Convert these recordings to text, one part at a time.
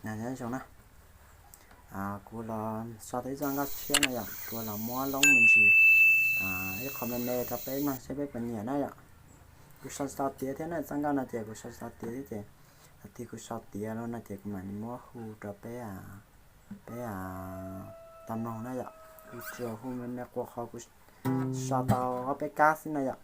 Nyob zoo na, kuv los so tau ib zaj nkauj tshiab na yom, kuv los muab loob me ntsis ib qho me me rau peb mloog seb peb puas nyiam na yom. Kuv so tsis tau tiav thiab na, zaj nkauj no ces kuv so tsis tau tiav thiab ces, thaum twg kuv so tiav lawm no ces kuv mam li muab hu rau peb, peb tau mloog na yom. Kuv tsuas hu me me quas qhov kuv so tau ob peb kab xwb na yom.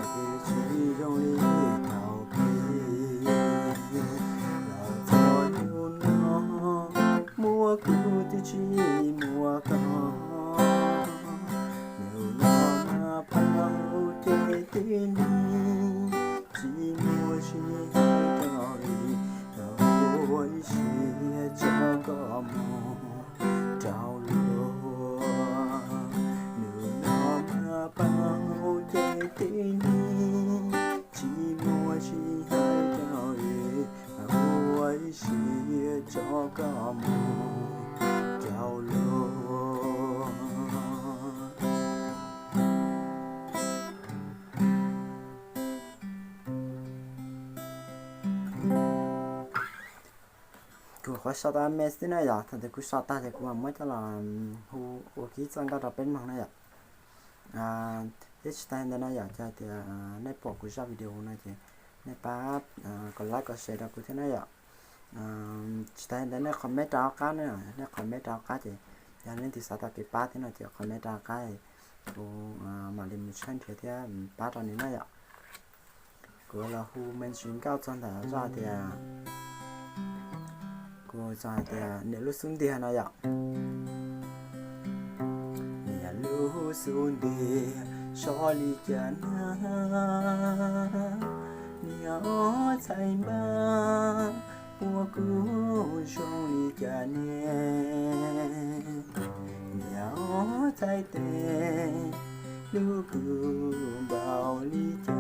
Twb tsis zoo li thaum ub, los txog hnub no muaj kuv twb tsis muaj koj. Hnub no mas pab hu ces twb lig, tsis muaj tsis hais rau li, los ua ib siab tso koj mus rau luag. Hnub no mas pab hu ces twb lig, tsis muaj tsis hais rau li, los ua ib siab tso koj mus rau luag. Kuv qhuav so tau me xwb na yom, thaum twg kuv so tag ces kuv mam muab coj los hu ua kiag zaj nkauj rau peb mloog na yom. Thiab tsis tas li ntawd na yom, yog tias nej pom kuv zaj video no ces nej pab kom like kom share rau kuv thiab na yom. Tsis tas li ntawd nej comment rau hauv qab na, nej comment rau hauv qab ces yog leej twg xav tau kev pab thiab no ces comment rau hauv qab, kuv mam li mus tshawb nrhiav thiab pab rau nej na yom. Kuv los hu me ntsis nkauj txog ntawm zaj tias, kuv txog hais tias niam lub xub ntiag no yom. Niam lub xub ntiag sov li cas na, niam ob txhais npab ua kuv zoo li cas ne. Niam ob txhais tes hlub kuv npaum li cas.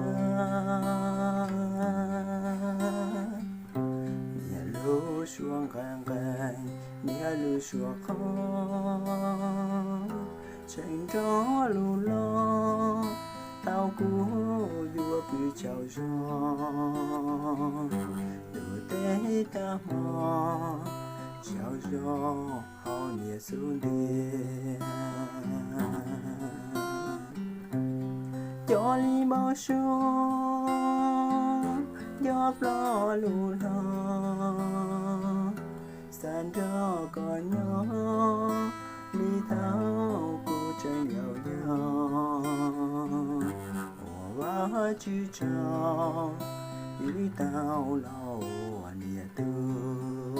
Niam lub suab nqees nqees, niam lub suab qhov, tseem nrog lus los tau kuv yuav pw tsaug zog. Ntuj teb tag hmo tsaug zog hauv niam xub ntiag. Cov li npau suav nco ploj lus hlob, xav nrog koj nyob li thaum kuv tseem yau yau. Ua Vajtswv tsaug, wb tau los ua niam tub.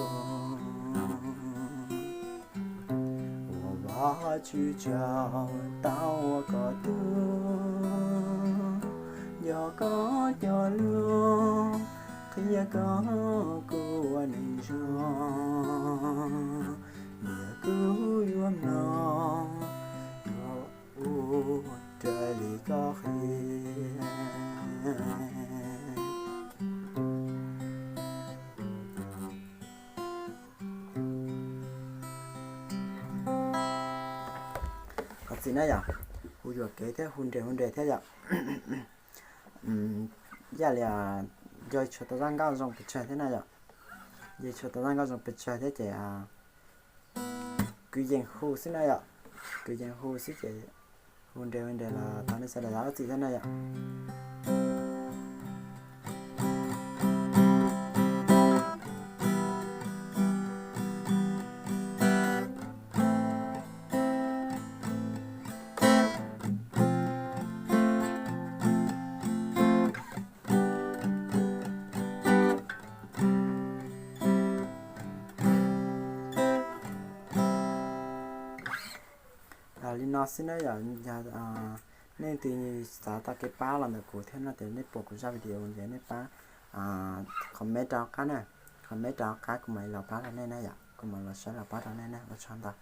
Ua Vajtswv tsaug tau ua koj tub, nco koj cov lus, qhia koj kuv ua neeg zoo. Niam kuv yuav mloog, yuav ua raws li koj qhia. Qhov txim na yom, hu yuam kev thiab hu nres hu nres thiab yom. Yam li yog tshuav tau zaj nkauj zoo pes tsawg thiab na yom, yog tshuav tau zaj nkauj zoo pes tsawg thiab ces kwv yees hu xwb na yom, kwv yees hu xwb ces hu nres hu nres los tau nej sawv daws zam lub txim thiab na yom. Li no xwb na yom, yog nej leej twg xav tau kev pab los ntawm kuv thiab no ces nej pom kuv zaj video ces nej pab comment rau qab na, comment rau qab kuv mam li los pab rau nej na yom, kuv mam los saib los pab rau nej na, ua tsaug ntau.